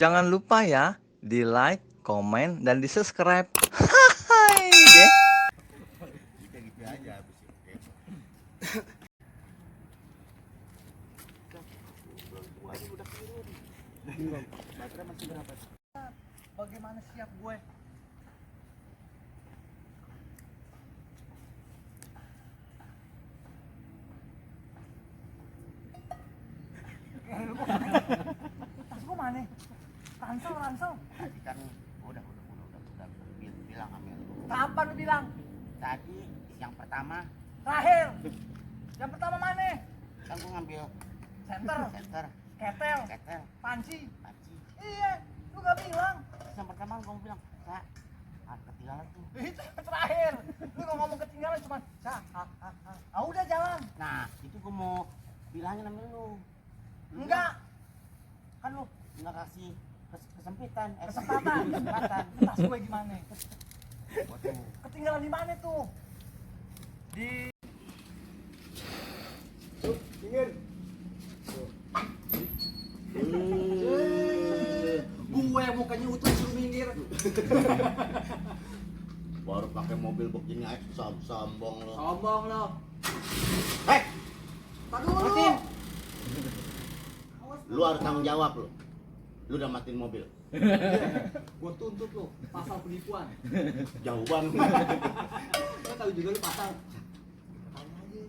Jangan lupa ya, di like, komen, dan di subscribe. Hai deh. Kita gitu aja habis itu. Udah kirim. Baterai masih berapa? Bagaimana siap gue? Tas gue mana? Ransel. Tadi kan udah bilang ambil. Kapan lu bilang? Tadi yang pertama Terakhir. Yang pertama mana? kan gua ngambil Center, center, ketel, ketel, panci. panci. Iya, lu gak bilang. Terus yang pertama gua bilang, "Kak, ketinggalan tuh." Itu yang terakhir. Lu gak ngomong ketinggalan, cuman udah jalan. Nah, itu gua mau bilangin sama lu. Enggak. Kan lu enggak kasih kesempitan, Kesempatan. Tas gue gimana? Waduh. Ketinggalan di mana tuh? Di Gue mukanya utuh suruh minggir. Baru pakai mobil begini aja sombong lu. Sombong lo. Hei, Tak dulu. matiin. Lu harus tanggung jawab lu. Lu udah matiin mobil. Gue tuntut lo pasal penipuan. Jauh banget. Lo tahu juga lo pasal. Tanya aja.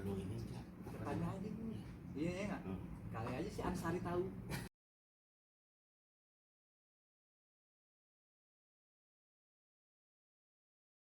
Lu ini enggak. Tanya aja nih. Iya ya nggak? Kali aja si Ansari tahu.